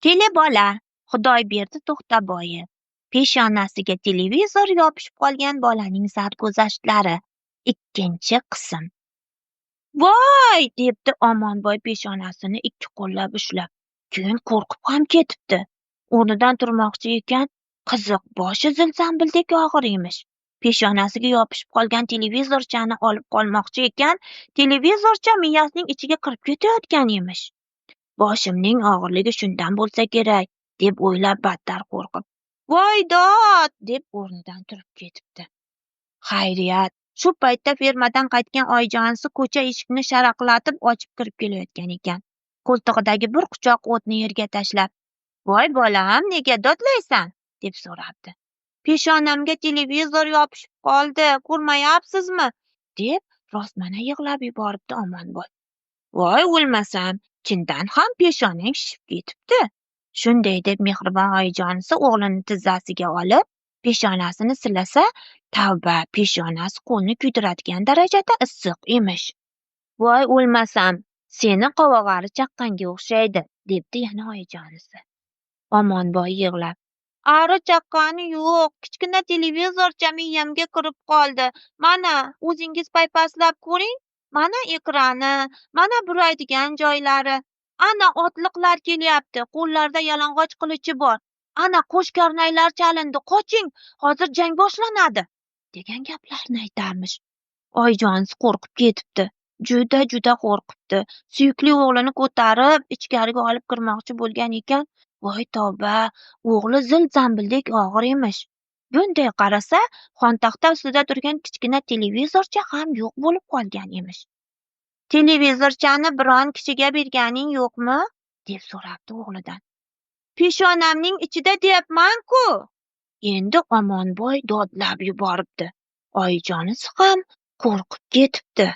Telebola Xudoyberdi To'xtaboyev. Peshonasiga televizor yopishib qolgan bolaning sarguzashtlari. Ikkinchi qism. "Voy!" debdi Omonboy peshonasini ikki qo'llab ushlab. Keyin qo'rqib ham ketibdi. O'rnidan turmoqchi ekan, qiziq, boshi zil-zambildek og'ir emish. Peshonasiga yopishib qolgan televizorchani olib qolmoqchi ekan, televizorcha miyasining ichiga kirib ketayotgan emish. Boshimning og'irligi shundan bo'lsa kerak, deb o'ylab battar qo'rqib, "Voy dod!" deb o'rnidan turib ketibdi. Xayriyat, shu paytda fermadan qaytgan oyijonisi ko'cha eshikni sharaqlatib ochib kirib kelayotgan ekan. Qo'ltig'idagi bir quchoq o'tni yerga tashlab, "Voy bolam, nega dodlaysan?" deb so'rabdi. "Peshonamga televizor yopishib qoldi, ko'rmayapsizmi?" deb rostmana yig'lab yuboribdi Omonboy. "Voy o'lmasam, chindan ham peshonang shishib ketibdi." Shunday deb mehribon oyijonisi o'g'lini tizzasiga olib, peshonasini silasa, tavba, peshonasi qo'lni kuydiradigan darajada issiq emish. "Voy o'lmasam, seni qovog'ari chaqqanga o'xshaydi", debdi yana oyijonisi. Omonboy yig'lab, "Ari chaqqani yo'q, kichkina televizorcha miyamga kirib qoldi. Mana, o'zingiz paypaslab ko'ring. Mana ekrani, mana buraydigan joylari. Ana otliqlar kelyapti, qo'llarida yalang'och qilichi bor. Ana qo'sh karnaylar chalindi, qoching, hozir jang boshlanadi", degan gaplarni aytarmish. Oyijonisi qo'rqib ketibdi. Juda-juda qo'rqibdi. Suyukli o'g'lini ko'tarib, ichkariga olib kirmoqchi bo'lgan ekan, voy tavba, o'g'li zil-zambildek og'ir emish. Bunday qarasa, xontaxta ustida turgan kichkina televizorcha ham yo'q bo'lib qolgan emish. "Televizorchani biron kishiga berganing yo'qmi?" deb so'rabdi o'g'lidan. "Peshonamning ichida deyapman-ku!" Endi Omonboy dodlab yuboribdi. Oyijonisi ham qo'rqib ketibdi.